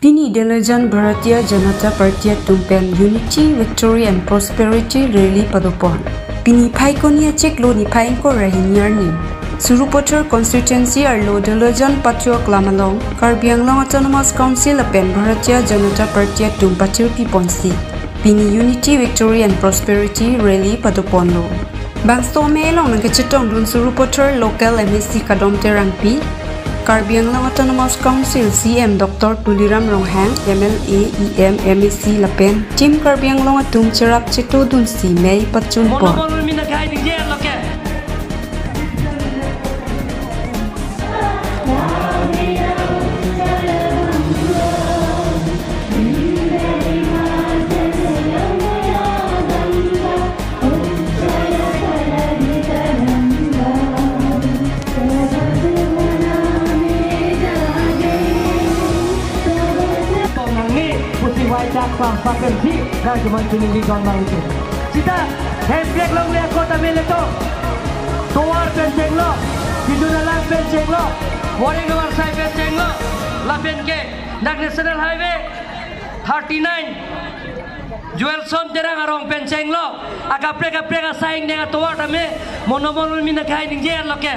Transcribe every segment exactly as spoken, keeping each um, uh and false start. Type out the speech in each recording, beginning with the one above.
Pini Deloijan Bharatiya Janata Party atum pen Unity, Victory and Prosperity Rally padopon. Pini Phaikuni achiklo niphai ingkoi ra hini arni Sarupathar constituency arlo Deloijan Pathu aklam along Karbi Anglong Autonomous Council lapen Bharatiya Janata Party atum pachirpi ponsi pini Unity, Victory and Prosperity Rally padoponlo. Bangso amei along nangkachetongdun Sarupathar local M A C Kadom Terangpi, Karbi Anglong Autonomous Council C M Doctor Tuliram Ronghang, M L A, E M, M A C lapen Team Karbi Anglong atum cherap chetodunsi mei pachunpon. Nangni pusi wai dak pang sapen si nang cuman chiningri don mang itu. Sita, handbrake longle ako tame leto. Tovar pen chenglo, Bidun alang pen chenglo, Waring Nawarsai pen chenglo, lapen ke dak National Highway thirty-nine, Joelson Terang arong pen chenglo, akaprek kaprek asai ingdeng atovar tame, monomon ulmi nakhai ningje arlo ke.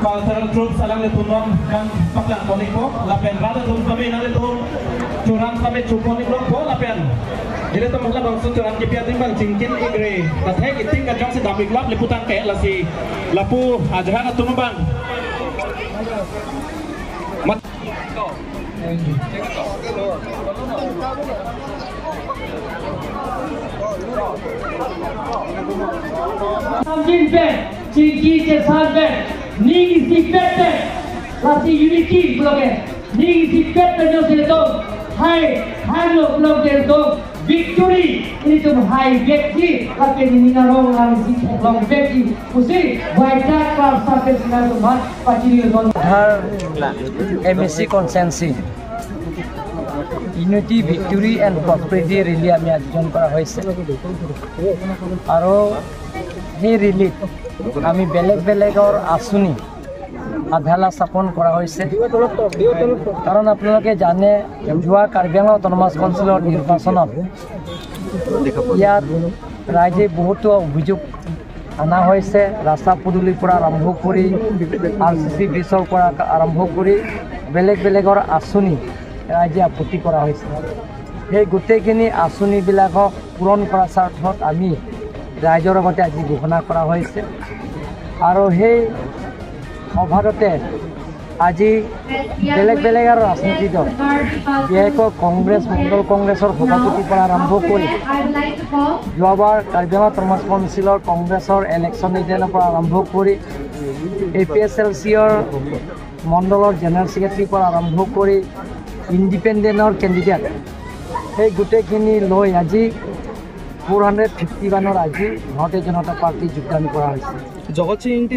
Cultural troupes alanglitum non nangpaklang ponpo, lapen rat atum kami nanglitum churan kami chupon iklo po, lapen ilitum halabangso churan kipi atum bang chingkin ikre, kathek iting kajongsi dam iklap liputang ke lasi lapu ajahak atum bang. Mat- Samjin pen, chingki chesan pen, ning isipet pen, lasi unity pulo ke, ning isipet pen jongsi do, hai, hai lo pulo ke do, victory, ilitum hai vekji, lapen ning arong lang si long vekji, pusi, wai dak pang sapen si nangtum aphan pachini don. Dhar M A C constituency Unity, Victory and Prosperity Rally আমি আয়োজন কৰা হৈছে। আৰু সেই ৰেলীত আমি বেলেগ বেলেগৰ আঁচনি আধালা স্থাপন কৰা হৈছে। কাৰণ আপোনালোকে জানে, যোৱা কাৰ্বি আংলং অট'নমাছ কাউন্সিলৰ নিৰ্বাচনত ইয়াত ৰাইজে বহুতো অভিযোগ অনা হৈছে। ৰাস্তা পদূলিৰ পৰা আৰম্ভ কৰি, আৰ চি চি ব্ৰিজৰ পৰা আৰম্ভ কৰি বেলেগ বেলেগৰ আঁচনি ৰাইজে আপত্তি কৰা হৈছে। সেই গোটেইখিনি আঁচনিবিলাকক পূৰণ কৰাৰ স্বাৰ্থত আমি ৰাইজৰ আগতে আজি ঘোষণা কৰা হৈছে। আৰু সেই সভাতে আজি বেলেগ বেলেগ আৰু ৰাজনৈতিক দল, বিশেষকৈ কংগ্ৰেছ, মণ্ডল কংগ্ৰেছৰ সভাপতিৰ পৰা আৰম্ভ কৰি, যোৱাবাৰ কাৰ্বি আংলং অট'নমাছ কাউন্সিলৰ কংগ্ৰেছৰ ইলেকশ্যন এজেণ্টৰ পৰা আৰম্ভ কৰি, এ পি এইচ এল চিৰ মণ্ডলৰ জেনেৰেল ছেক্ৰেটাৰীৰ পৰা আৰম্ভ কৰি ইণ্ডিপেণ্ডেণ্টৰ কেণ্ডিডেট, সেই গোটেইখিনি লৈ আজি ফ'ৰ হাণ্ড্ৰেড ফিফটি ওৱানৰ আজি ভাৰতীয় জনতা পাৰ্টীত যোগদান কৰা হৈছে। জগত সিং ইংতি